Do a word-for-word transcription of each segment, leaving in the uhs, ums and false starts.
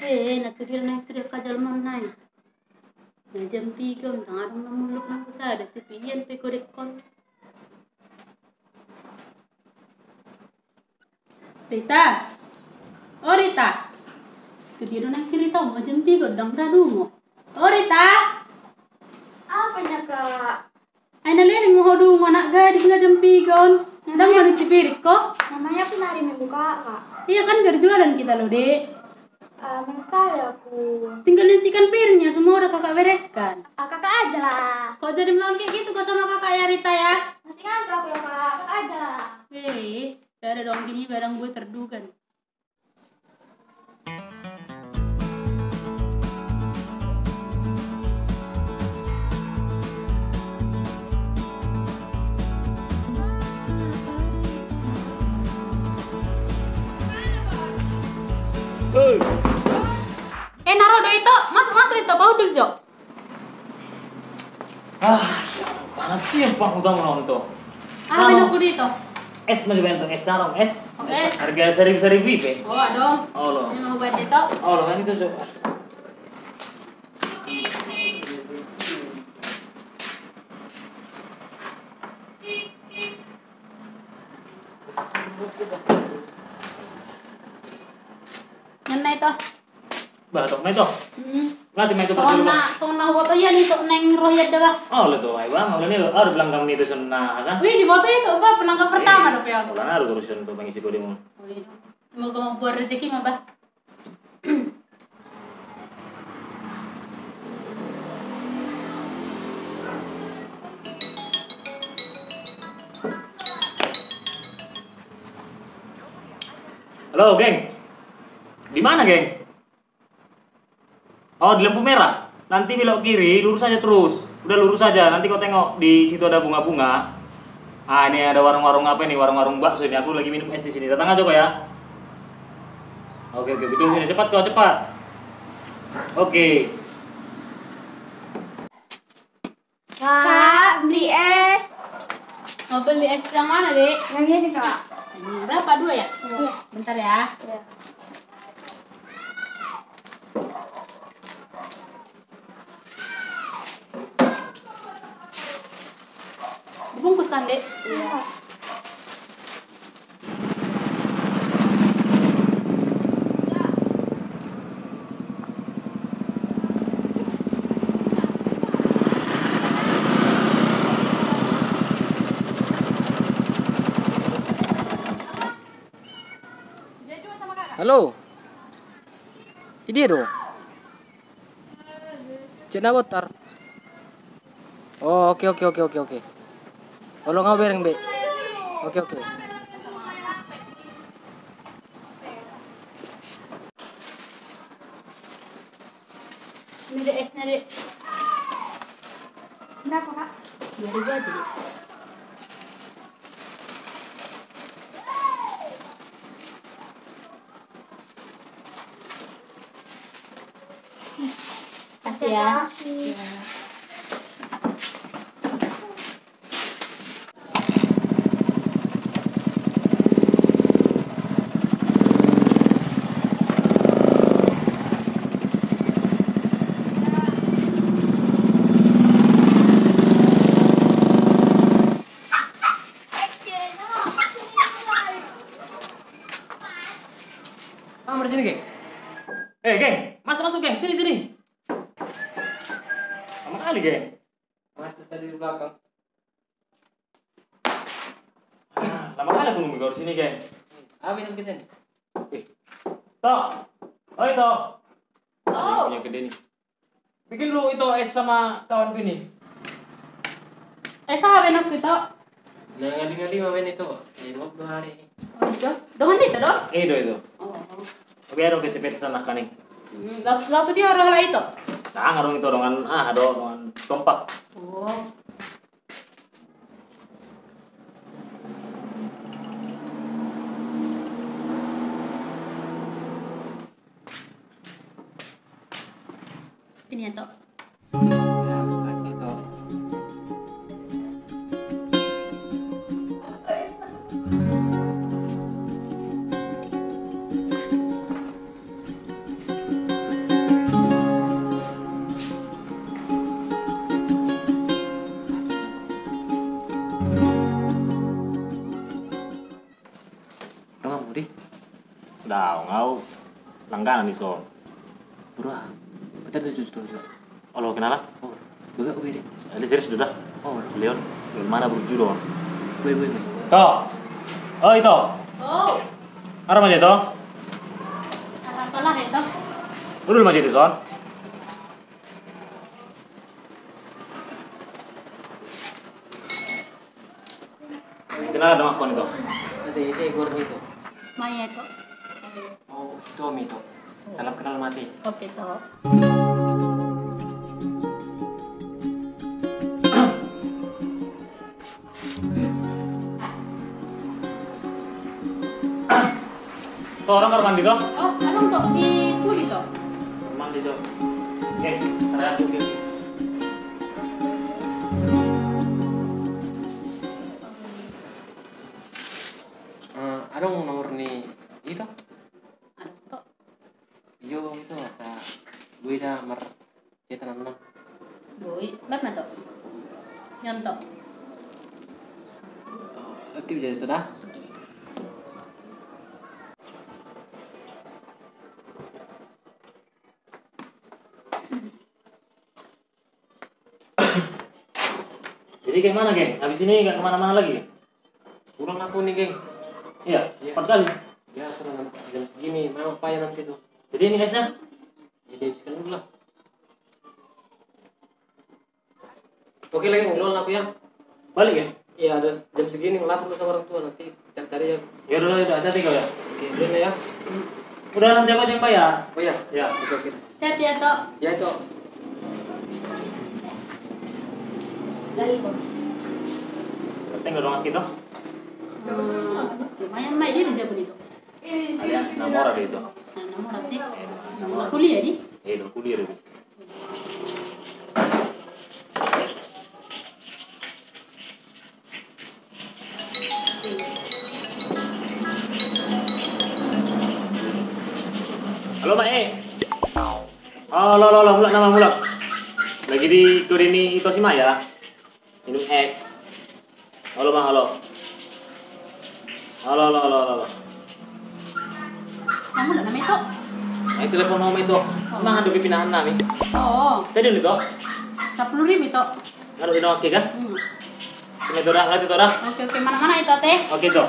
Eh, na tu dia naeng sude angka jolma on naeng. Na jam piga on, ndang adong na mulak nanggo sada, sipian pe godek on. Rita. O Rita. Tu dia do naeng si Rita on, jam piga on ndang ra dungo. O Rita. Apa nya, Kak? Ai na leleng ho dungo, anak gadis, nga jam piga on. Ndang ho ni cipirik ho. Namanya aku nari minggu, Kak. Iya kan, berjualan kita lo, Dek. Ah, mana sekali aku. Tinggal nyucikan piringnya, semua udah kakak bereskan. Ah, kakak aja lah. Kok jadi melawan kayak gitu kau sama kakak ya, Rita ya? Masih ngantuk aku ya, Kak. Kakak aja lah. Eh, saya ada dong gini barang gue terduga nih. Eh, na ro do ito, masuk, masuk ito, paudul jo. Ah, panas sih, Bang, udah mau nonton. Ah, anu, minum kudu ito. Es, masih banyak es, taruh es. Oke. Es, harga seribu, seribu ipe. Oh, adong. Oh, lo. Ini mau buat ito. Oh, lo, kan itu coba. Mana ito? Bah, tok ma ito. Hmm. Nanti ma ito. Songon na, songon na huboto ia ni, tok naeng ro ia da bah. Oh, lo ito, ai bang, lo ni lo, aru bilang kamu ni ito songon na, kan? Wih, diboto ito bah, penangkap pertama do pe au. Ulang aru terus ito, bang, isi kode mu. Oh, iya. Semoga membuat rezeki ma bah. Halo, geng. Di mana, geng? Oh, di lampu merah. Nanti belok kiri, lurus aja terus. Udah lurus aja, nanti kau tengok di situ ada bunga-bunga. Ah, ini ada warung-warung apa ini? Warung-warung bakso ini. Aku lagi minum es di sini. Datang aja kau ya. Oke, oke, oke. Tunggu sini. Cepat kau, cepat. Oke. Kak, beli es. Mau beli es yang mana, Dek? Yang ini, Kak. Ini berapa? Dua ya? Iya. Bentar ya. Iya. Dibungkus kan, Dek? Iya. Halo. Idia do. Cek na bontar. Oh, oke, oke, oke, oke, oke. Holong au bereng be. Oke, oke. Ini dek esnya, Dek. Berapa, Kak? Dua ribu aja, Dek. Kasih ya. Iya. Kamu di sini, geng? Eh, geng, masuk, masuk, geng, sini, sini. Lama kali, geng. Masuk tadi di belakang. Ah, lama kali aku nunggu kau di sini, geng. Ah, minum kita nih. Eh, Tok. Oi, Tok. Oh. Punya gede nih. Bikin lu itu es sama kawan ini. Es apa enak kita? Nah, ngali-ngali apa ini tuh? Eh, mau dua hari. Oh, itu. Dengan itu, dong? Eh, itu, itu. Oh, oh. Tapi ada kita pesan makan nih. Hmm, lalu, lalu dia orang lain tuh? Nah, ngarung itu dengan, ah, ada dengan kompak. Oh. Ini ya, Tok. Au, au langganan i son. Bro, ah. Bentar, tuh, tuh, tuh, tuh. Olo, kenalan? Oh, bagak, oh, bere. Ini serius, udah. Oh, Leon, Leon mana, bro, judul? Woi, woi, woi. Ito. Oh, Ito. Oh. Aha ma jo, Ito? Aha pala, Ito? Udah ma jo, Ito, son. Kenalan dongan, Ito. Ate, ise goarna, Ito? Maya, Ito. Oh, si Tomi, Ito. Salam kenal, mate. Oke, Ito. Ito, adong kamar mandi, Ito? Oh, adong, Ito. Di pudi, Ito. Mandi, Ito. Eh, ada aku, oke, oke. Eh, adong nomor ni i, Ito? Adong, Ito. Iyo, Ito, asa boi da mar Chat-an annon. Boi, bat ma, Ito. Nyontok. Oh, oke, jadi sudah. Jadi, geng, mana, geng? Habis ini nggak kemana-mana lagi, geng? Pulang aku nih, geng. Iya, iya. Empat kali. Ya, senang jam segini, memang payah nanti tuh. Jadi, ini esnya? Jadi, sekian dulu lah. Oke lagi, ngeluar aku ya. Balik ya? Iya, ada jam segini ngelapor sama orang tua, nanti cari-cari ya. Ya udah, udah, hati-hati kau ya. Oke, udah ya. Udah, nanti aku aja yang bayar. Oh iya. Ya. Oke, oke. Hati-hati ya, Tok. Ya, Tok. Penting gak dong kita? Hmm, lumayan, Mai, dia di Jabon itu. Ada enam orang di itu. Enam orang, eh. Enam orang. Kuliah, di? Eh, udah kuliah, di. Halo, Mak, eh. Halo, halo, halo, mulak nama, mulak. Lagi di, tu ini, itu si Maya. Minum es. Halo, Mak, halo. Halo, halo, halo, halo, halo. Namu lah nama itu? Nah, itu telepon nama itu. Oh. Emang ada pipinahan nami. Oh. Saya dulu itu. Sepuluh ribu itu. Ada di oke kan? Hmm. Ini itu dah, itu dah. Oke, oke. Mana-mana itu, Teh? Oke, itu.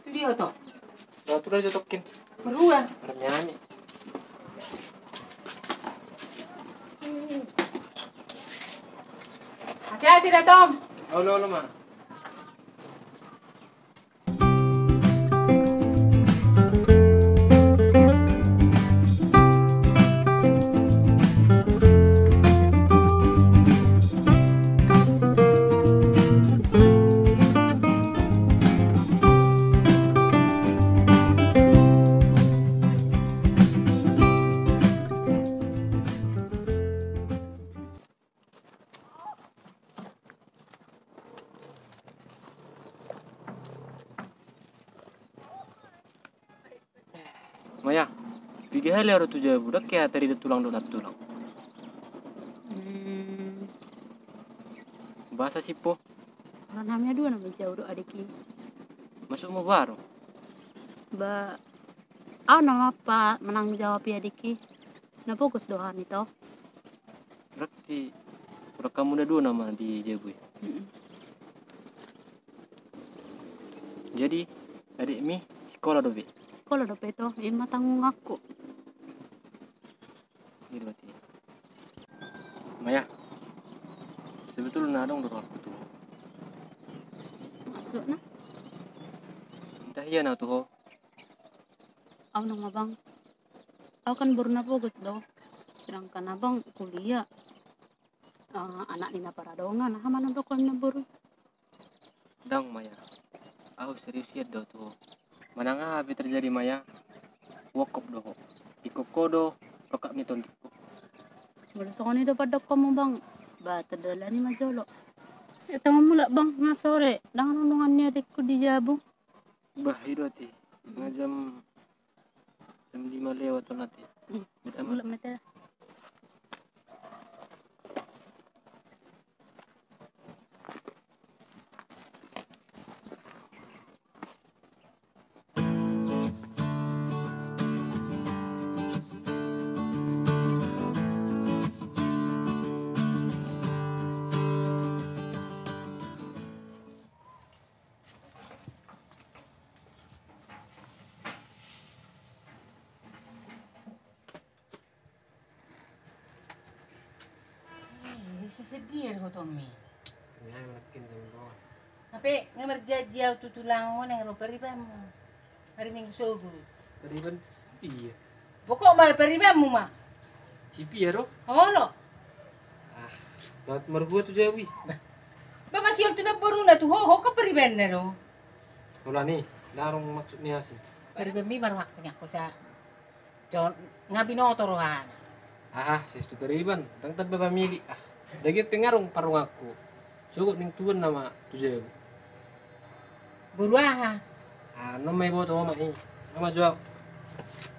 Itu dia, Tok. Udah, tuh udah, Tok, Kin. Berdua. Bernyanyi. Hati-hati dah, Tom. Olo, olo, Ma. Piga hali au ro tu jabu, ndang hea tarida tulang dohot nantulang. Hmm. Boasa sippo? Alana hami na dua nama jau dohot adikki. Maksudmu boha ro? Ba, au nama pa manang jawab i adikki. Na pogos do hami to. Berarti kurang hamu na dua nama di jabu i. Mm-mm. Jadi, adikmi sikola dope? Sikola dope to, i ma tanggunganku. Gitu berarti. Maya, sebetulna adong do rohangku tu ho. Maksudna? Minta hea na tu ho. Au nama bang. Au kan boru na pogos do. Sedangkan abang kuliah. Ah, anak ni na paradongan, aha ma na dohonon ni na boru? Ndang Maya, au serius ian do tu ho. Manang aha pe terjadi Maya, huongkop do ho. Ingkon ho do rongkap ni tondingku. Molo songon i do pandokhonmu bang, ba tadalani ma jolo. Eh, tama mulak bang, nga sore, ndang adong dongan ni adikku di jabu. Bah, i do ate. Nga jam, jam lima lewat on ate. Hmm. Beta ma. Mulak ma ate. Eh, sesedia do ho Tommy. Nga manakin jam dua. Hape nga marjanji au tu tulangmu naeng ro paribanmu. Hari Minggu sogot. Pariban? Iya. Pokok ma paribanmu ma. Sipi ya ro? Olo. Ah, dapat margua tu jawi. Ba masih tu na boruna tu ho, ho ka paribanna do. Holan i, larung maksud ni asi. Paribanmi marhak punya kosa. Jon, nga binoto rohana. Aha, sestu pariban, ndang tamba pamili. Ah, dagi pengarung parungakku. Sogot ning tuan nama tu jabu. Boru aha? Ah, non ma iboto oma i. Oma jual.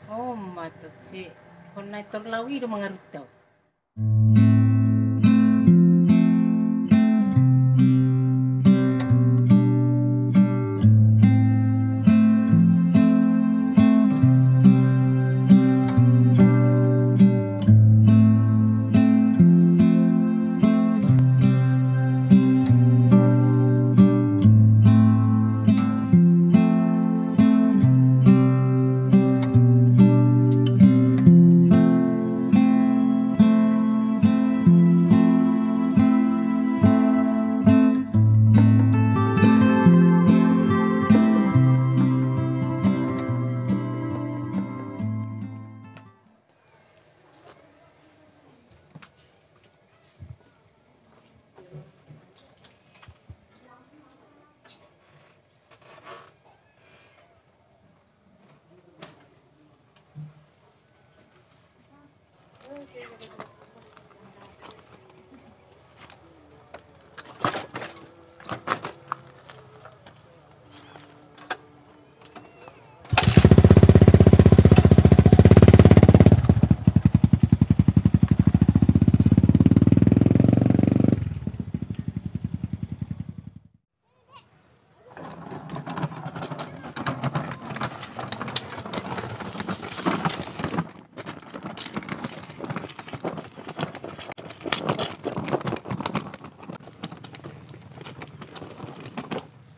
Oma tusi. Honna itor lawi do mangarutau.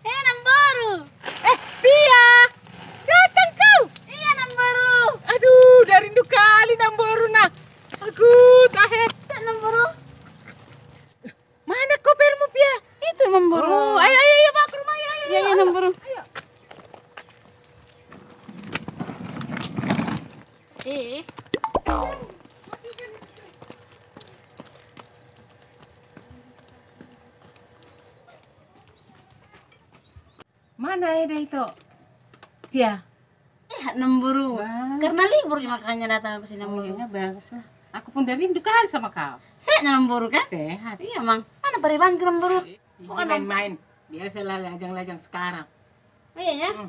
Eh, namboru! Eh, Pia! Datang kau! Iya, namboru! Aduh, udah rindu kali namboru, nah. Aduh, tahe. Namboru. Mana kopermu, Pia? Itu, namboru. Oh, ayo, ayo, ayo, bawa ke rumah, ayo, ayo, iya, ayo, iya, namboru. Ayo. Eh. Mana Eda itu? Dia. Sehat, namboru. Wah. Karena libur, makanya datang aku sini, namboru. Oh, iya, bagus lah. Aku pun udah rindu kali sama kau. Sehat, namboru, kan? Sehat. Iya, Mang. Mana paribanku, namboru? Iya, main-main. Biasalah lajang-lajang sekarang. Oh, iya, ya? Hmm.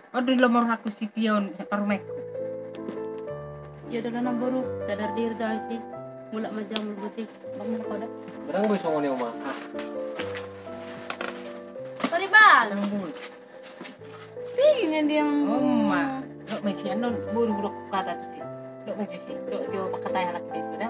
On do lomo rohangku si Pion, parumaenku. Ia do, Amangboru, sadar diri do au isi. Mulak ma jo au molo boti. Bang, mulak au da. Barang boi songon i, Oma. Pariban. Barang boi. Pigi nian dia. Oma, dok ma isi annon, boru dok hata tusi. Dok ma jo isi, dok jo pangkatai halak i da.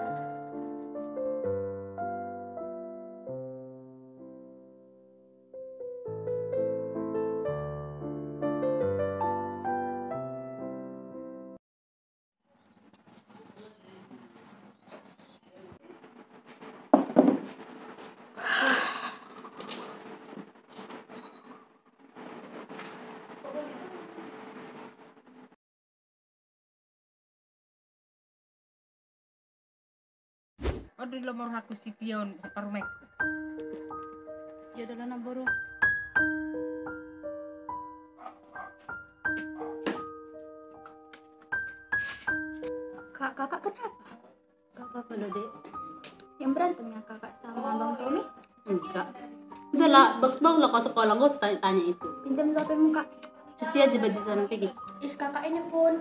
On do lomo rohangku si Pion, parumaenku. Ia do, Amangboru. Kak, kakak kenapa? Gak apa-apa loh, Dek. Yang berantem ya kakak sama Bang Tommy? Enggak. Udah lah, bagus-bagus lah kau sekolah, nggak usah tanya-tanya itu. Pinjam dulu H P-mu, Kak. Cuci aja baju sana, pergi. Is, kakak ini pun.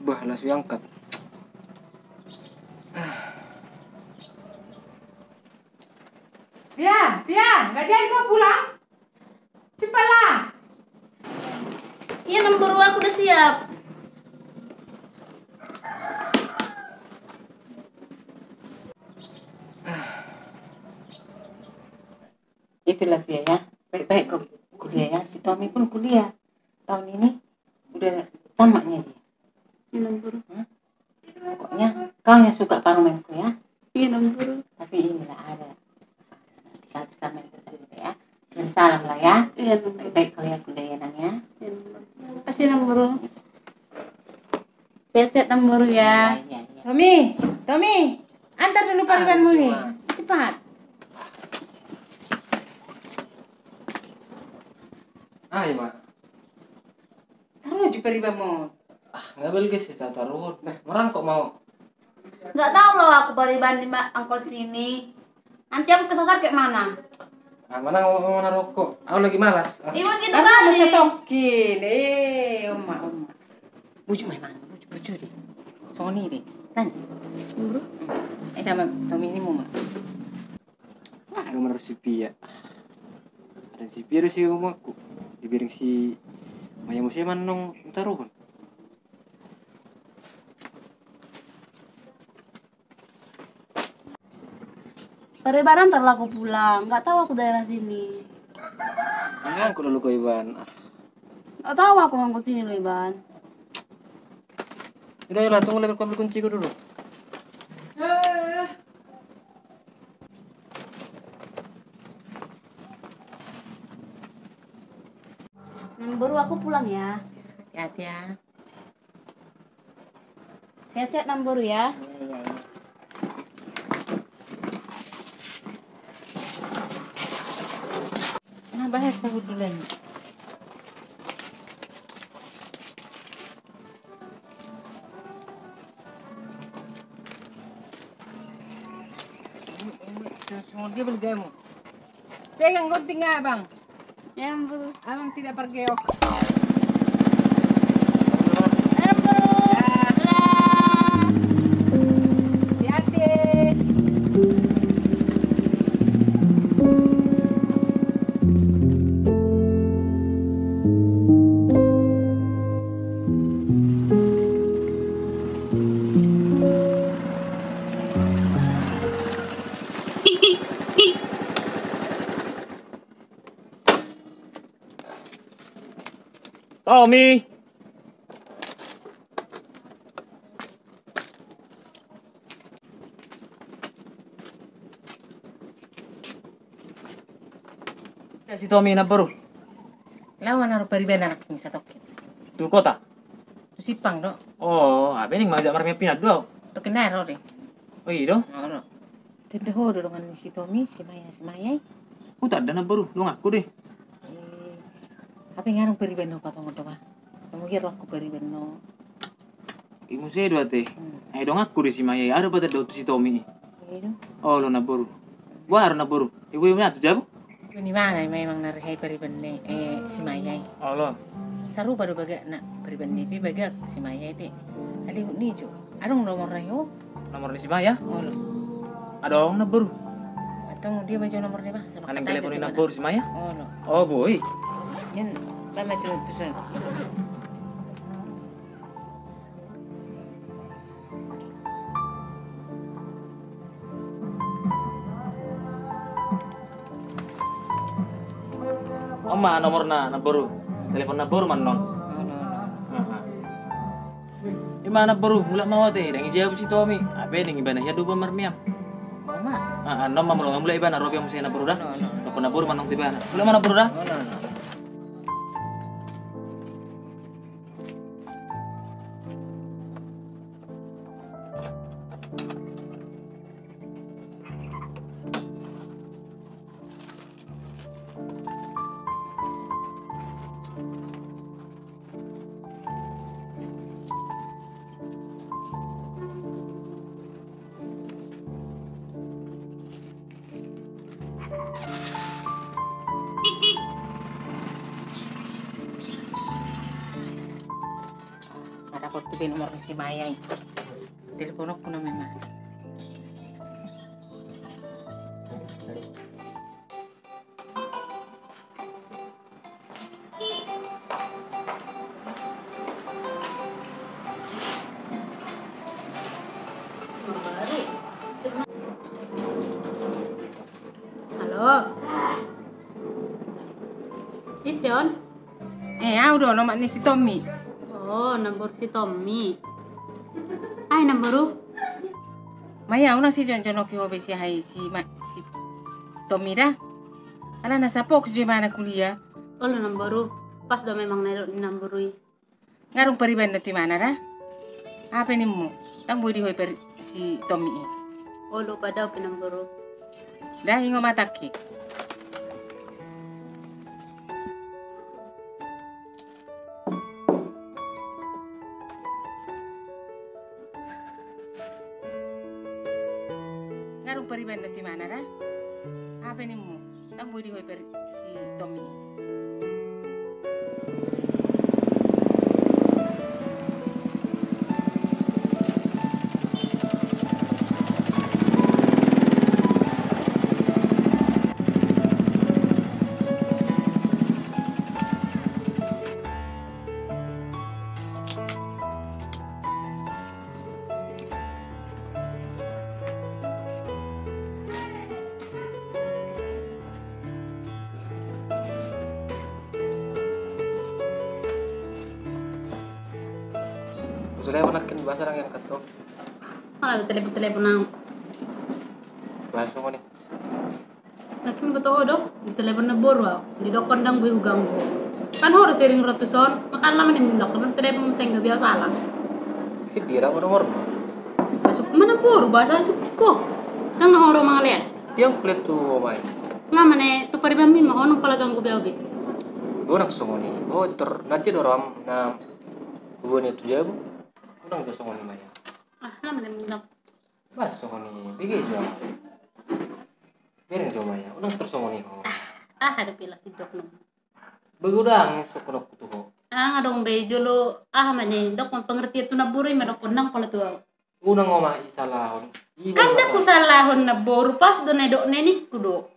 Bah, langsung angkat. Dia, dia, nggak jadi kau pulang? Cepatlah. Iya, Namboru, aku udah siap. Itulah dia ya. Baik-baik kau kuliah ya. Si Tommy pun kuliah tahun ini. Udah tamatnya dia. Iya, Namboru. Hmm? Pokoknya kau yang suka parumaenku ya. Iya, Namboru. Tapi inilah ada. Dikasih sama itu sendiri ya. Kirim salam lah ya. Iya, Namboru. Baik-baik kau ya kuliah ya, Nang ya. Iya, Namboru. Makasih, Namboru. Sehat-sehat, Namboru ya. Iya, iya, iya. Tommy, Tommy, antar dulu paribanmu nih. Cepat. Ah, iya, Mak. Taruh aja paribanmu. Ah, nggak bel guys, kita taruh. Nah, merangkok mau. Nggak tahu loh aku pariban di ma-, angkot sini. Nanti aku kesasar kayak mana? Ah, mana mau, mau mana rokok? Aku lagi malas. Ah. Ibu gitu kan. Masa tokin. Eh, oma, oma. Bujuk memang, bujuk, bujuk deh. Sony deh. Tanya. Bro. Eh, sama Tommy ini mau, Mak. Wah, ada mana si Pia. Ada si Pia, ada si omakku. Dibiring si Maya musim manong taruhon. Pariban, antar lah aku pulang, nggak tahu aku daerah sini. Angkut dulu kau, Iban. Ah. Nggak tahu aku angkut sini loh, Iban. Udah, ayolah, tunggu, lah, aku ambil kunciku dulu. Namboru, aku pulang ya. Hati-hati ya. Sehat-sehat, Namboru ya. Iya, iya, iya. Nah, bahas sahudulan. Dia beli gamu. Pegang gunting, Abang. Ya, Namboru. Abang tidak pergeok. Ya, Namboru. Ya. Dadah. Hati-hati. Tommy. Ya, si Tommy, Namboru. Laho manaruhon pariban anak ni satongkin. Tu kota? Tu Simpang do. Oh, ape, ning mangajak marmian pinan do au. Tokin nai ro dei. Oh, i do? Olo. Tanda ho do dongan ni si Tommy, si Maya, si Maya i. Hutanda, Namboru, donganku do i. Eh, ape nga adong pariban na hupatongon do, bah? Naung hea rohangku pariban na. I muse do ate. Hmm. Ai donganku do i si Maya i, adong patanda ho tu si Tommy i. Iya do. Olo, Namboru. Boha do, Namboru? Ibu, ibu na tu jabu? Di mana memang na rehai pariban ni, eh, si Maya i. Olo. Sarupa do bagak na pariban ni pe bagak si Maya i pe. Alihut ni jo. Adong nomor na i ho? Nomor ni si Maya? Olo. Adong, Namboru. Antong dia ma jo nomor ni, bah. Sama. Aning telepon ni Namboru si Maya? Olo. Oh, boi. Jen, bah, maju tu son. On ma nomorna, Namboru. Telepon Namboru ma annon. Aha. I ma, Namboru, mulak ma au ate, ndang dijabu si Tommy. Ape, ndang ibana hea do boan marmian. Aha, annon ma molo nga mulak ibana, ro pe au muse, Namboru, da. Telepon Namboru ma annon tu ibana. Mulak ma, Namboru, da. Hot tu be nomor ni si Maya i. Telepononku nama i ma. Halo. Ise on? Eh, au do, omak ni si Tommy. Oh, namboru si Tommy. Ai namboru? Maya, unang sijonjonoki ho be si aha i si ma-, si Tommy da. Alana sapokus jo ibana kuliah. Olo namboru, pas do memang na nidok ni namboru i. Nga dung pariban do tu ibana da? Aha pe nimmu? Ndang boi di ho i pari-, si Tommy i. Olo, padao pe namboru. Da, ingot ma tangki. Nga dung pariban do tu ibana da? Aha pe nimmu? Ndang boi di ho i pari-, si Tommy i. Telepon nangkin, boasa ndang diangkat ho? Ala telepon-telepon nang. Boasa songon i? Nangkin boto ho do, ditelepon namboru au, didokkon ndang boi huganggu. Kan ho do sering ro tuson, makana lama ni mundok, telepon muse gabe au sala. Sidira ho nomormu? Sungkun ma namboru, boasa sungkun ho? Ndang na ho ro mangalean. Ia kuliah tu omak i. Nga mane tu paribanmi ma ho, ndang pola ganggu be au be. Unang songon i. Oh, tor na cia do ro am na hubungan tu jabu. Unang do songon i ma ia. Ah, nga mane mundok. Bah, songon i, bege jo. Bereng jo ma ia, unang tor songon i ho. Ah, aha do pila sidok no. Begodang sokkononku tu ho. Ah, nga adong be jolo, aha mane, dokkon pengertian tu namboru i ma dokkon ndang pola tu au. Unang omak i salahon. Kan ndang husalahon namboru, pas do na nidok na i ningku do.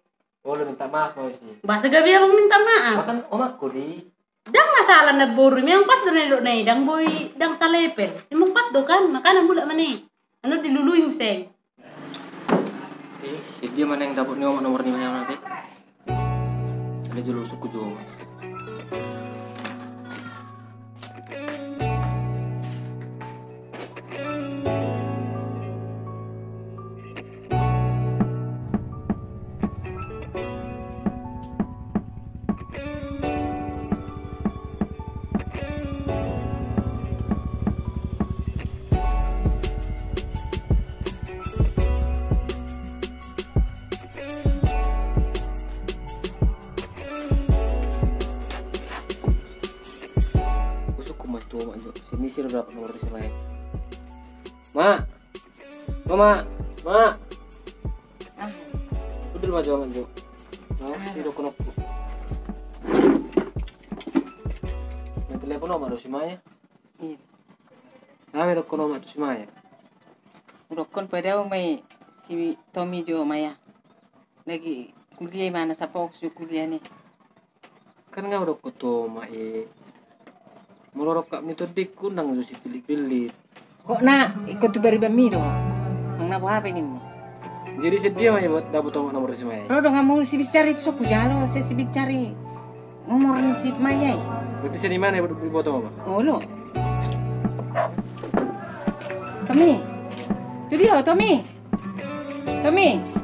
Olo, minta maaf ma au isi. Boasa gabe au minta maaf? Kan omakku di. Ndang masalah namboru, memang pas do na nidok na i, ndang boi, ndang salepel. Memang pas do kan, makana mulak ma na i. Anu dilului muse. Eh, sian dia ma naeng dapot ni omak nomor ni Maya on ate? Alai jolo sungkun jo omak. Husungkun ma tu omak jo. Sian ise do dapot nomor ni si Maya i? Mak. O mak. Mak. Ah. Udel ma jo mak jo. Nah, ah, si dokononku. Nah, telepon omak do si Maya. Iya. Nah, me dokkon omak tu si Maya. Dokkon padao ma i si Tommy jo Maya. Lagi kuliah i ma na sapokus jo kuliah ni. Kan nga hudokkon tu omak i, molo rongkap ni tondingku ndang jo sipillit-pillit. Kok na ingkon tu paribanmi do? Ndang na boha pe nimmu. Jadi sian dia ma i dapot omak nomor ni si Maya i? Ro do nga molo si Binsar i tu son hujalo, sai si Binsar i nomor ni si Maya i. Berarti sian i ma na diboto omak? Olo. Tommy. Tu dia ho Tommy? Tommy.